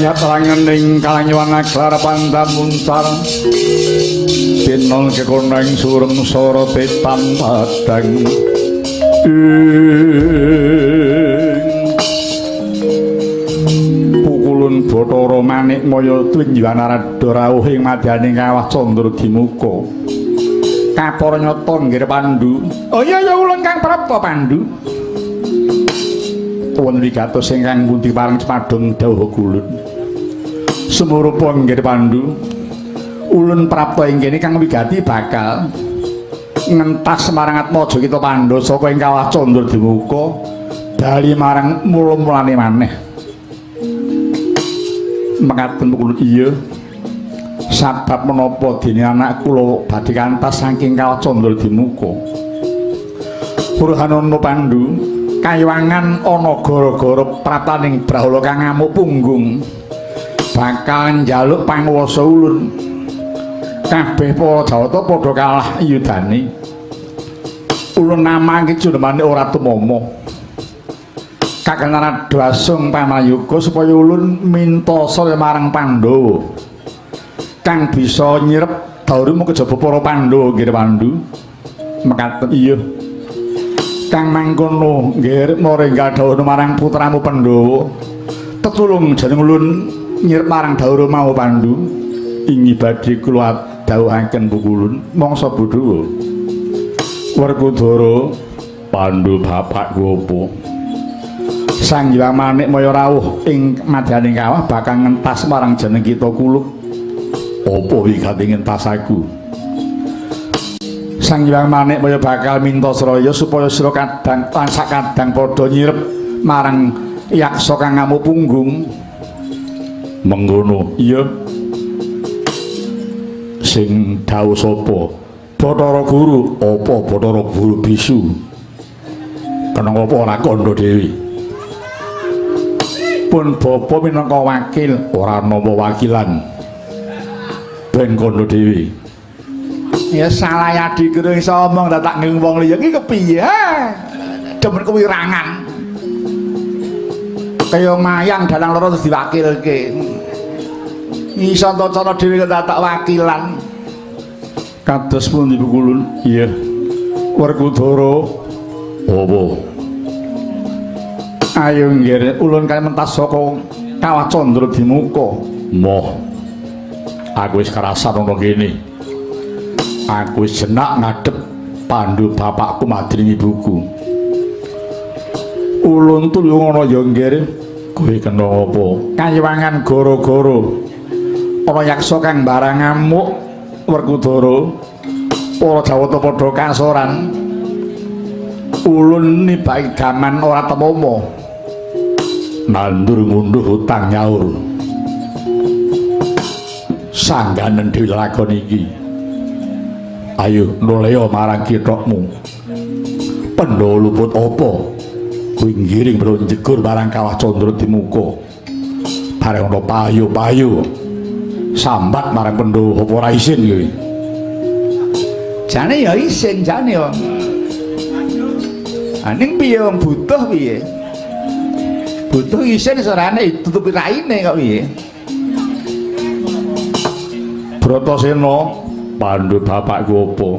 Nyatrangening kalangwana klara pandamuncar pinong kekoneng sureng sora tetan padang pukulun Bathara Manikmaya twinjuan aradha rawuh ing madyaning kawah Candra Dimuka. Kapara nyata nggih Pandu. Oh iya ya ulun kang prapta Pandu. Tuwon wigatos ingkang pundi pareng cemadong dawuh kulun. Sumurupa nggih Pandu. Ulun prapta ing kene kang wigati bakal ngentas marang atmaja kita Pandha saka ing kawah Candra Dimuka bali marang mula-mulane maneh. Mekaten kulun iya. Sabab menapa dene anak kula badhe kantas saking kawah Candra Dimuka. Purhanana Pandu, kaywangan ana gara-gara prataning Brahala kang ngamuk punggung bakal njaluk panguwasa ulun. Kabeh para Jawata padha kalah yudane. Ulun namangke junemane ora tumama. Kakang Narada asung pamayuga supaya ulun minta saya marang Pandhawa kang bisa nyirep darumu kejaba para Pandhawa nggih Pandu. Mekaten iya. Kang mangkono nggih marenggal dawuh marang putramu Pandhawa. Tetulung jeneng ulun nyirep marang dawuh mau Pandu. Inggih badhe kula dawuhaken pukulun mangsa bodho. Werkudara Pandu bapakku apa? Sang Hyang Manikmaya rawuh ing madyaning kawah bakal ngentas marang jeneng kita kulup. Apa wigati ngentas aku? Sang Hyang Manikmaya bakal minta sraya supaya sira kadang lan sakadang padha nyirep marang yaksa kang ngamuk punggung. Mengkono iya. Sing dawuh sapa? Bathara Guru. Apa Bathara Guru bisu? Kena apa ora kandha dhewe? Pun bapa minangka wakil, ora nampa wakilan. Ben kandha dhewe. Ya salah adi guru iso omong tak ngiling wong liya iki kepiye? Demen kewirangan. Kaya mayang dalang loro terus diwakilke. Iso tacana dhewe kok tak wakilan. Kados pundi pukulun? Iya. Werkudara. Apa? Ayo nggih ulun kali mentas saka kawah Candra Dimuka. Moh. Aku wis kerasan ana kene. Aku wis jenak ngadhep Pandu bapakku madring ibuku. Ulun tulung ana ya nggih. Kowe kena apa? Kayiwangan gara-gara ana yaksa kang barang ngamuk Werkudara. Para Jawata padha kasoran. Ulun nibaki gaman ora temama. Nandur ngunduh utang nyaur. Sangganen dhewe lakon iki. Ayo noleo marang kithokmu. Pandhawa luput apa? Kuwi ngiring bronjegur marang kawah Candra Dimuka. Bareng ana payu-payu. Sambat marang Pandhawa apa ora isin kowe? Jane ya isin jane wong. Ning piye wong butuh piye? Butuh isin sorane tutupi raine kok piye? Bratasena, Pandu bapakku apa?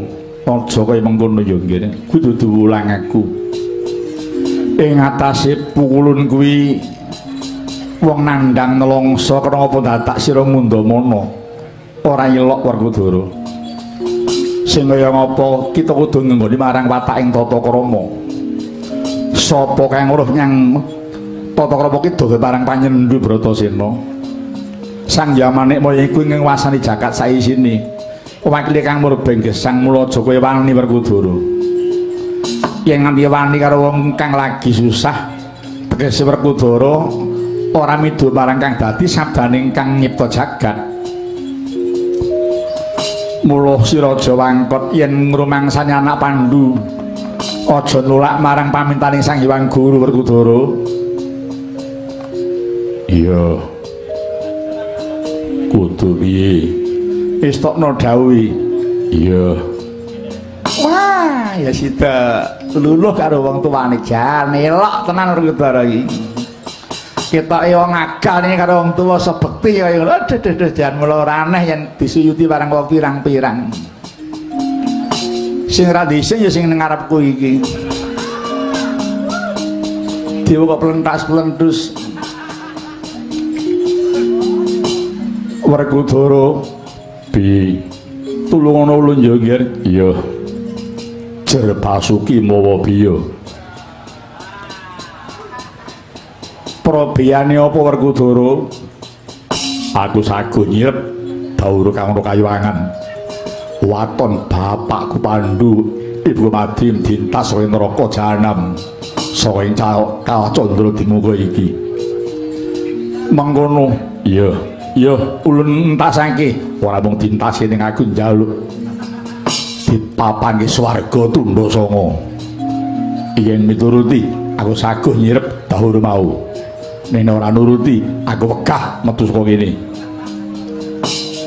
Aja kaya mengkono ya nggih. Kuwi dudu wulang aku. Ing atase pukulun kuwi wong nandhang nelongso kena apa dadak sira ngundhamana. Ora ilok Werkudara. Sing kaya ngapa kita kudu nggoni marang wataking tata krama. Sapa kang weruh nyang tata krama ki dohe marang panyendu Bratasena. Sang Hyang Manikmaya iku ing nguwasani jagat saisine. Wakile kang murbeng gesang mula aja kowe wani Werkudara. Yen nganti wani karo wong kang lagi susah, tegese Werkudara ora midho marang kang dadi sabdaning kang nyipta jagat. Mula sira aja wangkot yen ngrumangsani anak Pandu. Aja nolak marang pamintaning Sang Hyang Guru Werkudara. Iya. Kudu piye? Istokno dawuhi. Iya. Wah, ya sida luluh karo wong tuane jan elok tenan Werkudara iki. Ketoke wong agal iki karo wong tuwa sebekti kaya ngono. Aduh duh duh jan mula ora aneh yen disuyuti barang wong pirang-pirang. Sing ra dhisik ya sing ning ngarepku iki. Dewa kok plentas-plentus. Werkudara bi tulungono ulun ya nggih. Iya. Jer Basuki mawa biya. Probiyane apa Werkudara? Aku sago nyirep daura kang ana kayuwangan. Waton bapakku Pandu, ibu Madrim dintas saka neraka jahanam. Saka ing kawah candra dimuka iki. Mengkono, iya. Iya, ulun entasake. Ora mung dintasi ning aku njaluk dipapanke swarga tundha sanga. Yen mituruti, aku saguh nyirep dahur mau. Nek ora nuruti, aku wegah metu saka kene.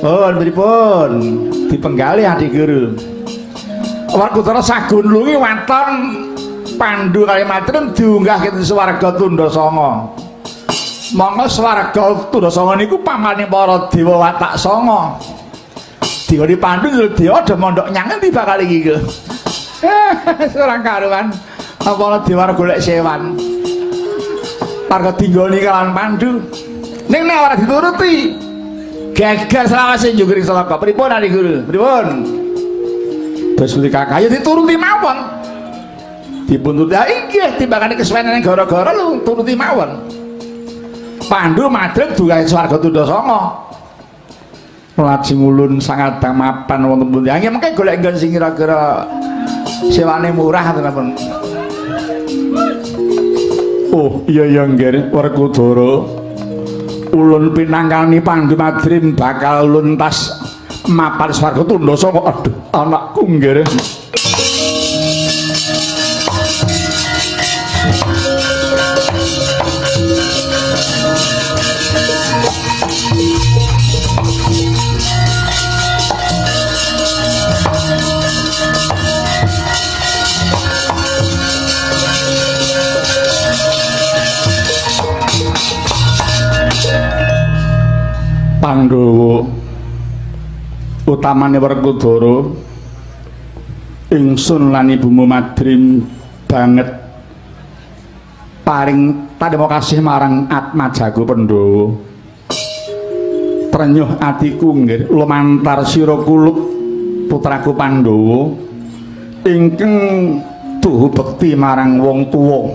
Oh, pripun? Dipenggalih Adi Guru. Werkudara saguh nulungi waton Pandu kali Madrim diunggah ke swarga tundha sanga. Monggo swarga tundha sanga niku pamane para dewa watak sanga. Digoni Pandu dewa do mondok nyang endi bakal iki ku. Ora karuan. Apa ana dewa golek sewan. Warga dinggoni kalawan Pandu. Ning nek ora dituruti, geger selawase njungkring selaka. Pripun Adi Guru? Pripun? Terus pundi Kakang? Ya dituruti mawon. Dipun turuti. Ha inggih timbangane kesuwen gara-gara lu turuti mawon. Pandu Madrim dugahe swarga tundha sanga. Lajeng ulun sangat mapan wonten pundi? Ha nggih mengke golek nggon sing kira-kira sewane murah ngoten pun. Oh iya iya nggih Werkudara. Ulun pinangkani Pandu Madrim bakal ulun tas mapan swarga tundha sanga. Aduh anakku nggih. Pandhawa utamane Werkudara, ingsun lan ibumu Madrim banget paring tarima kasih marang Atmajago Pandhawa. Trenyuh atiku nggih lumantar sira kulup putraku Pandhawa ingkang tuhu bekti marang wong tuwa,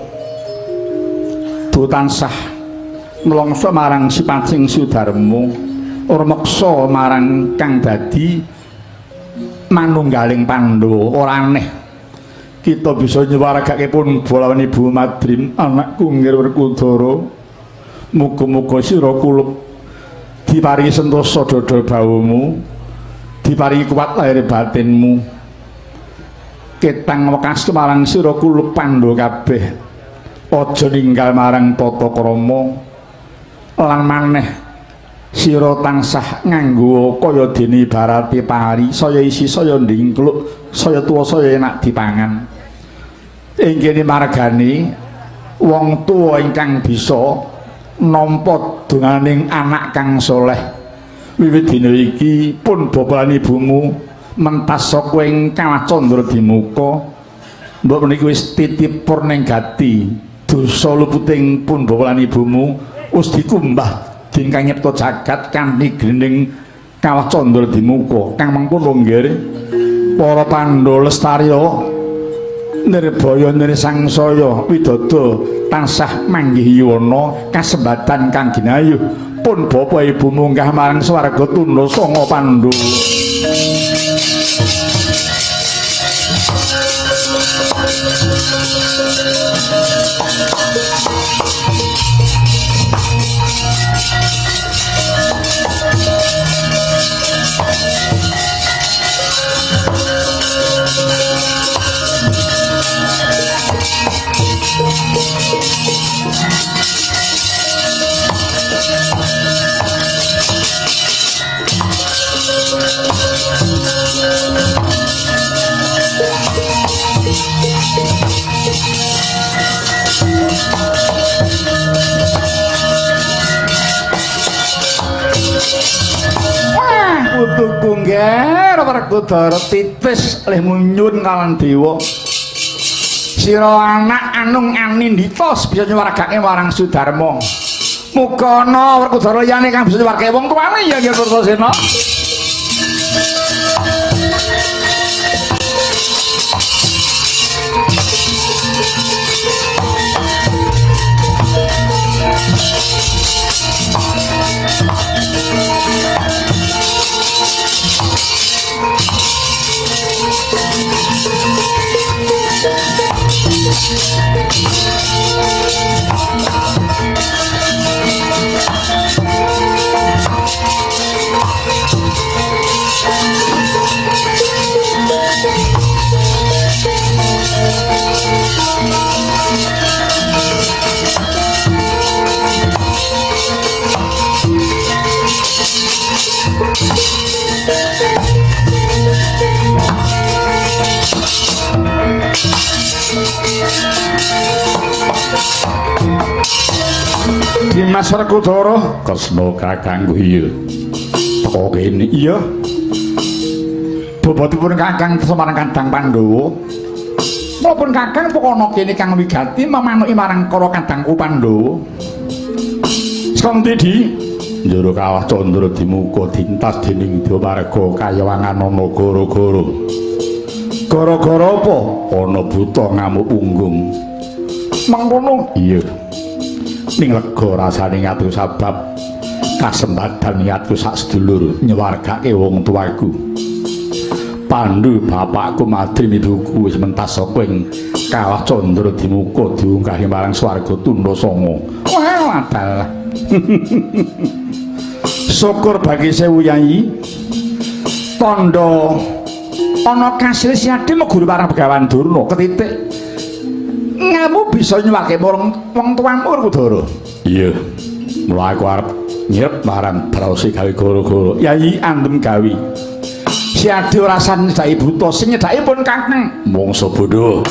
duh tansah mlongso marang sipating Sudarma, ora meksa marang kang dadi manunggaling Pandhawa. Ora aneh kita bisa nyuwaragake pun bolawan Ibu Madrim. Anakku nggih Werkudara, muga-muga sira kulup diparingi sentosa dada bawumu, diparingi kuat lahir batinmu, ketang wekas marang sira kulup Pandhawa kabeh, aja ninggal marang tata krama lan maneh sira tansah nganggo kaya dene ibarate pari, saya isi saya ndingkluk, saya tuwa saya enak dipangan. Ing kene margane wong tuwa ingkang bisa nampa donganing anak kang soleh. Wiwit dina iki pun bapa lan ibumu mentas saka ing kawah candra dimuka. Mbok menika wis titipur ning gati dosa luputing pun bapa lan ibumu wis dikumbah ingkang nyipta jagat kanthi grening kawah candra dimuka. Kang mengkono nggih para Pandhawa lestarya nirbaya nirsangsaya widodo tansah manggih yuwana kasembatan kang ginayuh pun bapa ibu munggah marang swarga tundha sanga Pandhawa. Werkudara titis lehmu nyun kalan dewa. Sira anak anung anindita bisa nyuwargake marang Sudarma. Muga ana Werkudara liyane kang bisa nyuwargake wong tuane ya nggih Brotosena. Dimas Werkudara Kresna kakangku iya teko kene iya bobotipun kakang semarang Kadang Pandhawa maupun kakang pokono kene kang wigati memanuki marang para kadangku Pandhawa saka endi di njero kawah candra dimuka dintas dening Dewawarga kayawangan ana gara-gara gara-gara apa ana buta ngamuk punggung mengkono iya ning lega rasane ngatu sabab kasempadan niatku sak sedulur nyuwargake wong tuaku Pandu bapakku madrim ibuku wis mentas saka ing kawah candra dimuka diunggahi marang swarga tunda sanga. Wah dalah. Syukur bagi sewu yai. Tandha ana kasil siade meguru marang Begawan Durna ketitik. Ngamu bisa nyuwake marang wong tuamu Werkudara. Iya. Mula aku arep nyirep marang Brausi gawe goro-goro. Yai andem gawe. Siade ora san nyedhaki buta, sing nyedhaki pun kakang. Mongso bodho.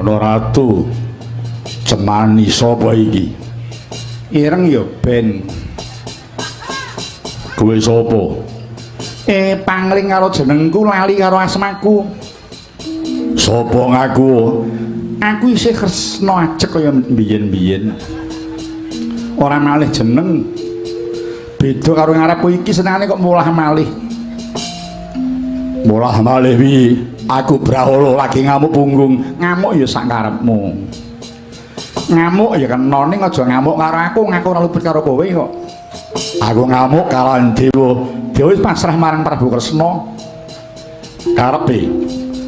Ana ratu cemani sapa iki? Ireng ya ben. Kowe sapa? Pangling karo jenengku lali karo asmaku. Sapa ngaku? Aku isih Kresna ajeg kaya mbiyen-mbiyen. Ora malih jeneng. Beda karo ngarepku iki senengane kok mulah malih. Mulah malih piye? Aku Brahala lagi ngamuk punggung. Ngamuk ya sak karepmu. Ngamuk ya kena ning aja ngamuk karo aku, ngaku ora luput karo kowe kok. Aku ngamuk kalawan dewa. Dewa wis pasrah marang Prabu Kresna. Karepe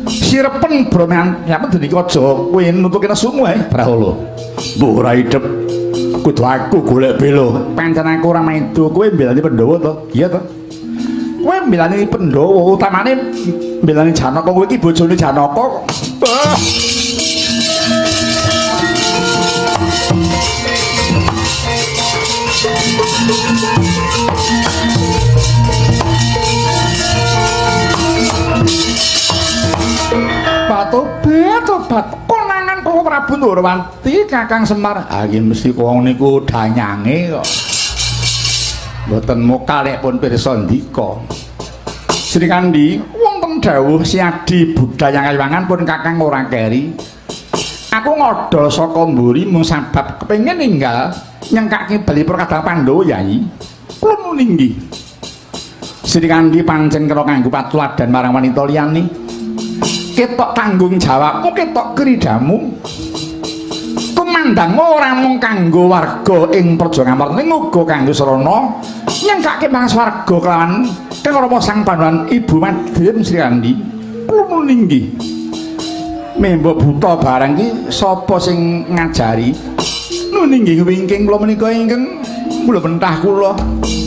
sirepen bromean nyapen dene iki aja kowe nutuki nesumu ae Brahala. Mbuh ora idep. Kudu aku golek bela. Pancen aku ora maido, kowe mbelani Pandhawa to? Iya to? Kowe mbelani Pandhawa, utamane mbelani Janaka. Kowe iki bojone Janaka kok. Tobat konangan kula Prabu Ndorowati Kakang Semar. Ha iki mesti wong niku danyange kok. Mboten mokal nek pun pirsa ndika. Sri Kandi wonten dawuh siadi budaya kayiwangan pun Kakang ora keri. Aku ngodol saka mburi mung sabab kepengin ninggal nyengkake bali Kadang Pandhawa Yai. Kula muni nggih. Sri Kandi pancen kena kanggo patuladan marang wanita liyane. Ketok tanggung jawabmu, ketok kridamu. Tumandangmu ora mung kanggo warga ing Praja Ngamarta ning uga kanggo sarana nyengkake marang swarga kelawan Kang Rama Sang Panduan Ibu Madrim Sri Kandi. Kula muni nggih. Membo buta barang iki sapa sing ngajari? Nun inggih wingking kula menika ingkang kula pentah kula.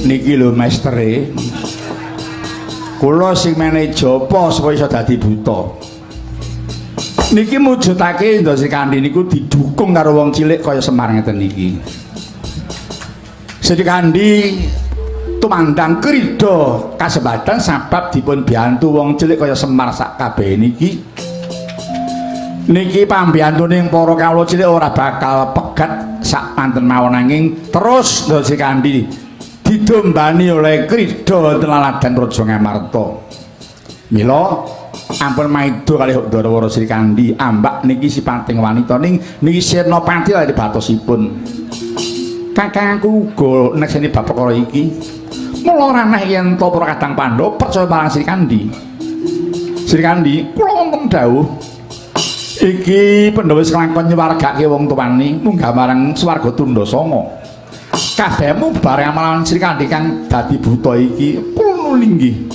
Niki lho mestere. Kula sing menehi japa supaya iso dadi buta. Niki mujudake Indra Srikandhi niku didukung karo wong cilik kaya Semar ngeten niki. Srikandhi tumandang krida kasempatan sabab dipun biyantu wong cilik kaya Semar sak kabehe niki. Niki pambiyantune para kawula cilik ora bakal pegat sak manten mawon nanging terus Indra Srikandhi didombani oleh krida wonten laladan Raja Ngamarta. Mila ampun maida kalih Ndara Srikandhi ambak niki sipating wanita ning niki senopati lha batosipun. Kakangku uga nekseni bab perkara iki. Mula ora aneh yen to para kadang Pandhawa percaya marang Srikandhi. Srikandhi kula wonten dawuh iki Pandhawa wis kelakon nyuwargake wong tuwane munggah marang swarga Tundha Sanga. Kabehmu bareng marang Srikandhi kang dadi buta iki kula linggih.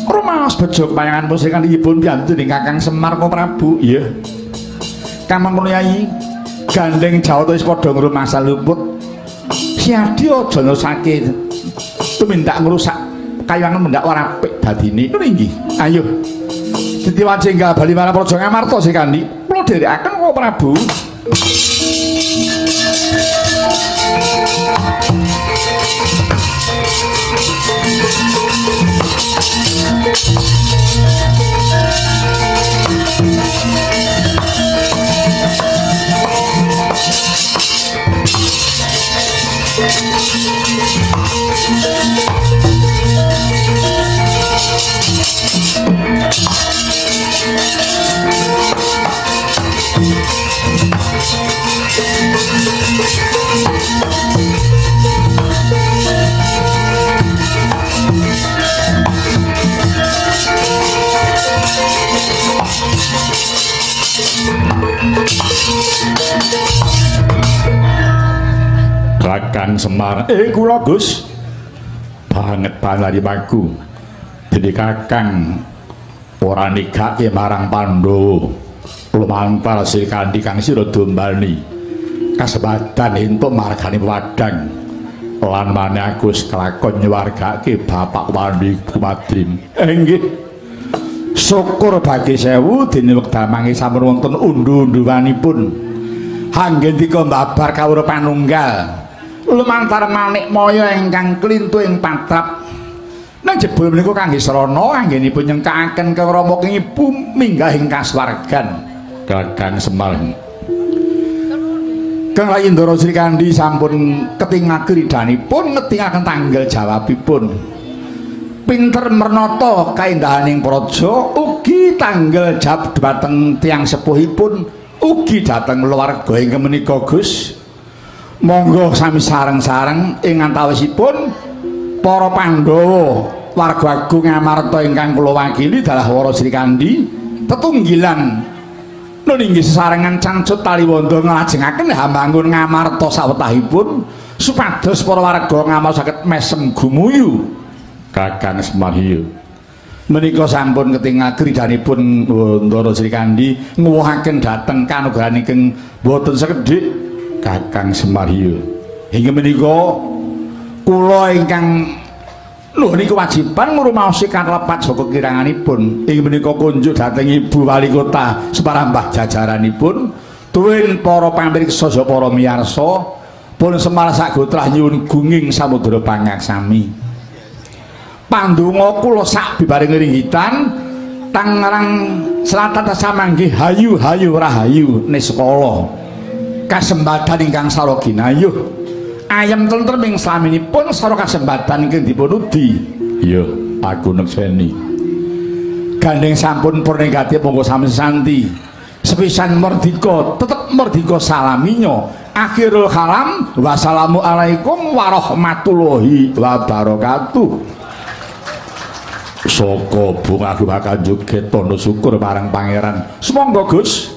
Rumaos bejo kepayangan pun Srikandhi pun piyantu dening Kakang Semar Prabu. Iya. Kang mangkono Yai, gandeng Jawata wis padha ngrumasa luput. Siadi aja nerusake tumindak ngrusak kayangan mendak ora apik dadine. Ngono inggih. Ayo. Titiwan jenggal bali marang Praja Ngamarta Srikandhi. Kula dherekaken kula Prabu. Kakang Semar, kula Gus banget banget aku. Dene Kakang ora nigake marang Pandhawa lumantar Srikandhi kang sira dombani kasempatan entuk margane pewadang lan maneh aku wis kelakon nyuwargake bapak Wandi Kumadrim. Nggih. Syukur bagi sewu dene wekdal mangke sampun wonten undu-unduwanipun. Hanggendika mbabar kawruh panunggal lumantar manik maya ingkang klintu ing patrap. Nang jebul menika kangge srana anggenipun nyengkakaken kekrama ing ibu minggah ing kasuwargan. Kakang Semar. Kang Indra Srikandhi sampun ketingal kridanipun ngetingaken tanggal jawabipun. Pinter mernata kaendahaning praja ugi tanggal jawab dhumateng tiyang sepuhipun ugi dhateng keluarga ingkang menika Gus. Monggo sami sareng-sareng ing antawisipun para Pandhawa warga agung Ngamarta ingkang kula wakili dalah Wara Srikandhi tetunggilan nun inggih sesarengan cancut taliwondo nglajengaken hambangun Ngamarta sawetahipun supados para warga Ngamarta saged mesem gumuyu. Kakang Semar iya. Menika sampun ketingal kridanipun Ndara Srikandhi nguwuhaken dhateng kanugrahan ingkang boten sekedhik. Kakang Semar iya. Inggih menika kula ingkang nuhuni kewajiban ngrumaosi kalepat saka kiranganipun. Inggih menika kunjuk dhateng Ibu Wali Kota separambah jajaranipun tuwin para pamirsa saha para miyarsa pun Semar sagotrah nyuwun gunging samudra pangaksami. Pandonga kula sak bibaring ringgitan Tangerang Selatan tansah manggih hayu-hayu rahayu niskala. Kasembatan ingkang sara ginayuh ayem tentrem ing slaminipun sara kasembatan ingkang dipun udi. Iya, aku nekseni. Gandeng sampun purnegati monggo sami santi. Sepisan merdika, tetep merdika salaminya. Akhirul kalam, wassalamu alaikum warahmatullahi wabarakatuh. Saka bunga bakal joget tondo syukur marang pangeran. Sumangga Gus.